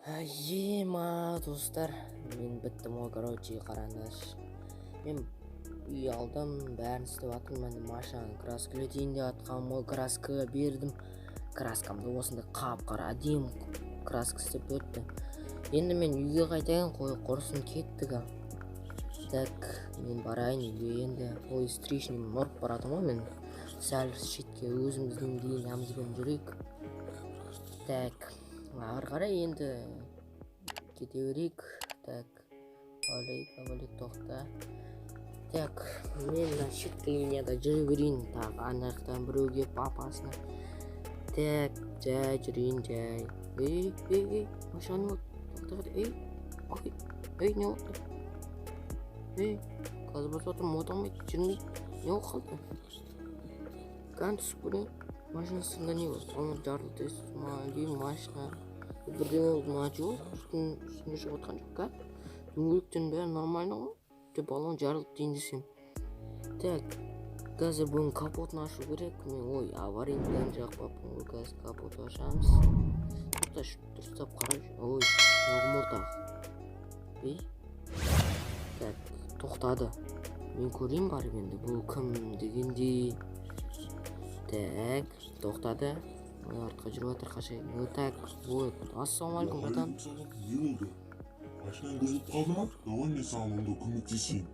Ема, достар, мен біттім ғой. Короче, қараңдаршы, мен үй алдым, бәрін істеп жатырмын. Енді машинаны краскалетейін деп жатқанмын ғой. Краскаға бердім краскамды, осындай қап қара әдемі краска істеп беріпті. Енді мен үйге қайтайын. Қой, құрысын, кеттік. Ал, так, мен барайын үйге енді. Ой, встречный ұрып баратырмын ғой мен. Сәл шетке өзіміздің линиямызбен жүрейік. Так, ары қарай енді кете берейік. Так, алейк, алейк, тоқта. Так, мен мына шеткі линияда жүре берейін. Тағы ана жақтан біреу келіп, опасно. Так, жай жүрейін, жай. Ей, ей, ей, машина не болды? Тоқта, ей, ой, ей, не болды? Ей, қазір басып отырмын, отырмайды, жүрмейді. Не болып қалды? Кәні, түсіп көрейін. Машина астында не бар? Ана жарылды ма или машина бірдеңе болды ма? Жоқ, үстінде шығып жатқан жоқ. Ка, дөңгелектердің бәрі нормально ғой деп, баллон жарылды дейін десем. Так, қазір бұның капотын ашу керек мен. Ой, аварийныйдан жақпаппын ғой. Қазір капот ашамыз. Тоқташы, дұрыстап қарайшы. Ой, не болды тағы? Ей, так, тоқтады. Мен көрейін барып енді, бұл кім дегендей. Так, тоқтады. Ой, артқа жүріп жатыр, қашайын. Ой, так, ой, ассалаумағалейкум, братан. Уағалейкум. Не болды, машинаң бұзылып қалды ма? Давай, мен саған онда көмектесейін.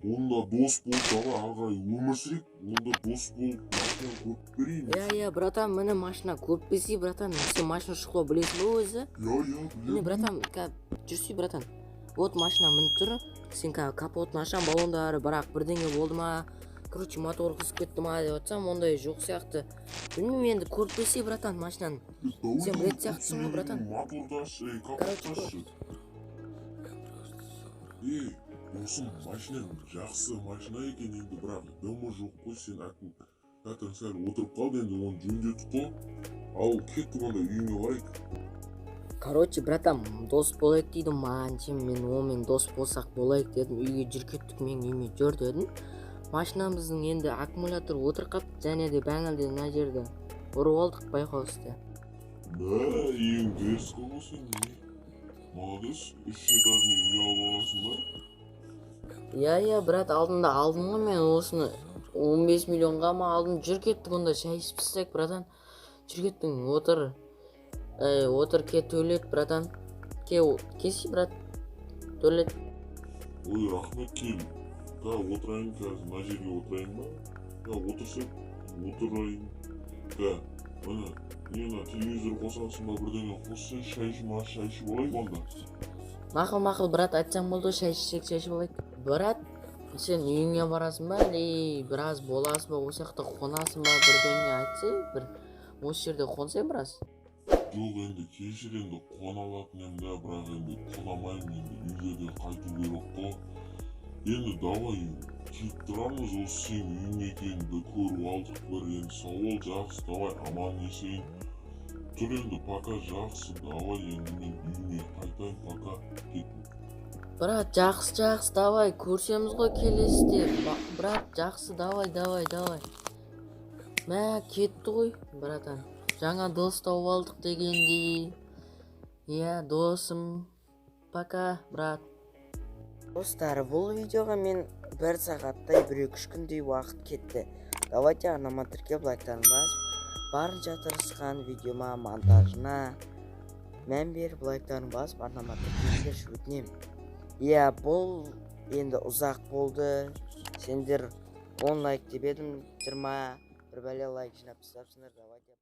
Онда дос болып, давай, ары қарай өмір сүрейік. Онда дос болып, машина көріп берейін. Иә, братан, міне, машина көріп берсей, братан. Сен машина шұқылау білесің ба өзі? Иә. Міне. Білемін. Братан, қазір жүрсей, братан. Вот, машина мініп тұр. Сен қазір капотын ашамын, баллондары, бірақ бірдеңе болды ма, короче, мотор қызып кетті ма деп жатсам, ондай жоқ сияқты. Білмеймін енді, көріп берсей, братан, машинаны. Давай, Сен давай, білетін сияқтысың ғой, братан. Моторды аш, ей, капотты Короче, ашшы. Ей, досым, машинаң жақсы машина екен енді, бірақ дымы жоқ қой. Сен әкің әтең сәл отырып қалды, енді оны жөндеттік қой. Ал, кеттік онда, үйіңе барайық. Короче, братан, дос болайық дейді маған ше. Мен онымен дос болсақ, болайық дедім. Үйге жүр, кеттік, менің үйіме жүр дедім. Машинамыздың енді аккумулятор отырып қалыпты және де бәңілде мына жерде ұрып алдық байқаусызда. Мә, үйің дерзкий ғой сенің, не молодец, үш этажный үй алып алғансың ба? Иә, брат, алдында алдым ғой мен осыны, 15 миллионға ма алдым. Жүр, кеттік онда, шай ішіп тастайық, братан. Жүр, кеттің, отыр. Ей, отыр, ке, төлет, братан, ке, келші, брат, төлет. Ой, рахмет, кел. Ка, отырайын қазір, мына жерге отырайын ба? Я, отырсақ, отырайын. Ка, міне, не, мына телевизор қосасың ба, бірдеңе қоссай, шай ішіп, ма, шай ішіп алайық онда. Мақұл, мақұл, брат, айтсаң болды, шай ішсек, шай ішіп алайық. Брат, сен үйіңе барасың ба или біраз боласың ба, осы жақта қонасың ба, бірдеңе айтсай, бір осы жерде қонсай біраз. Жоқ, енді кешір, енді қона алатын едім да, бірақ енді қона алмаймын, енді үйге де қайту керек қой енді. Давай, келіп тұрамыз, осы сенің үйің екенін де көріп алдық бір. Енді сау бол, жақсы, давай, аман есен тұр енді, пока, жақсы, давай, енді мен үйіме қайтайын, пока, кеттім. Брат, жақсы, жақсы, давай, көрісеміз ғой келесіде. Брат, жақсы, давай, давай, давай. Мә, кетті ғой, братан. Жаңа дос тауып алдық дегендей. Иә, досым, пока, брат. Достар, бұл видеоға мен бір сағаттай, бір екі үш күндей уақыт кетті. Давайте, арнама тіркеліп, лайктарын басып, барынша тырысқан видеома, монтажына мән беріп, лайктарын басып, арнама тіркеліңдерші, өтінемін. Иә, бұл енді ұзақ болды. Сендер 10 лайк деп едім, 20 бір бәле лайк жинап тастапсыңдар. Давайте.